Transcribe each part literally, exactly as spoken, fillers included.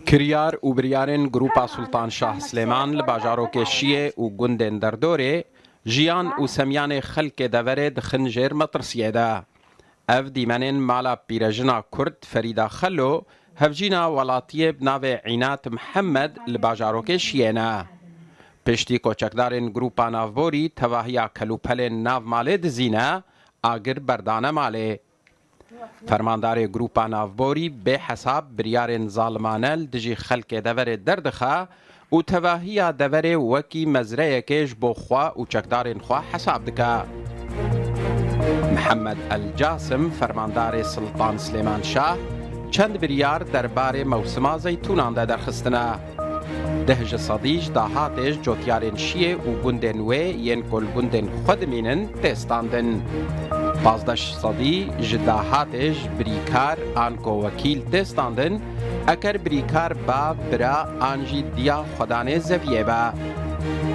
Kiryar û biryarên Grupa Sultan Şah Silêman li bajarokê Şiyê û gundên derdorê, jiyan û semyanê xelkê deverê dixin jêr metirsiyê de. Ev dîmenên mala pîrejina Kurd Ferîda Xelo, hevjîna welatiyê bi navê Înat Mihemed li bajarokê Şiyê ne. Piştî ku çekdarên Grupa Navborî tevahiya kelûpelên nav malê dizîne, agir berdane malê. Fermandarê Grupa Navborî bê hesab biryarên zalimane li dijî xelkê deverê derdixe û tevahiya deverê wekî mezreyekê ji bo xwe û çekdarên xwe hesab dike. Mihemed El Casim, fermandarê Siltan Silêman Şah, çend biryar derbarê mewsima zeytûnan de derxistine. Deh ji sedî ji dahatê ji cotyarên Şiyê û gundên wê yên ku li gundên xwe dimînin tê standin. Pazdeh ji sedî ji dahatê ji birîkar an ku wekîl tê standin, eker birîkar bav, bira an jî diya xwedanê zeviyê be.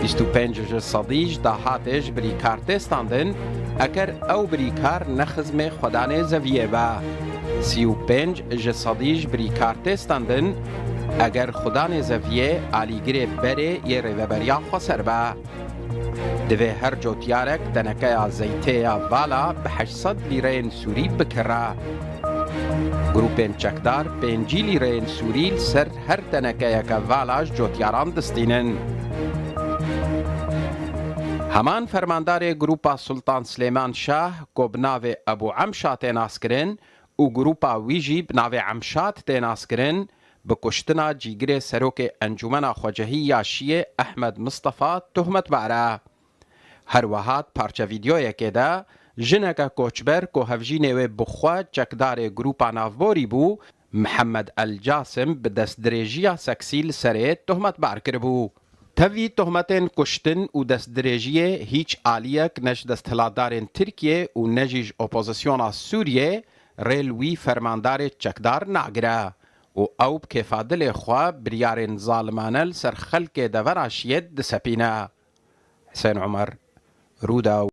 Bîst û pênc ji sedî ji dahatê ji birîkar tê standin, eker ew birîkar ne xizmê xwedanê zeviyê be. Sî û pênc ji sedî ji birîkar tê standin, eger xudanê zeviyê alîgirê berê yê rêveberiya xweser be. Divê her cotyarek tenekeya zeytê ya vala bi heşt sed lîreyên sûrî bikire. Grûpên çekdar pêncî lîreyên sûrî li ser her tenekeyeke vala ji cotyaran distînin. Heman fermandarê Grûpa Sultan Silêman Şah ku bi navê Ebû Emşa tê naskirin û grûpa wî jî bi navê Emşat tê naskirin, bi kuştina cîgirê serokê Encûmena Xwecehî ya Şiyê Ehmed Mistefa tohmetbar e. Her wiha di parçe vîdeoyekê de jineke koçber ku hevjînê wê bi xwe çekdarê grûpa navborî bû, Mihemed El Casim bi destdirêjiya seksî li serê tohmetbar kiribû. Tevî tohmetên kuştin û destdirêjiyê hîç aliyek ne ji desthilatdarên Tirkiyê û ne jî ji opozisyona Sûriyê rê li wî fermandarê çekdar nagire û ew bi kêfa dilê xwe biryarên zalimane li ser xelkê devera Şiyê disepîne. Husên Omer, Rûdaw.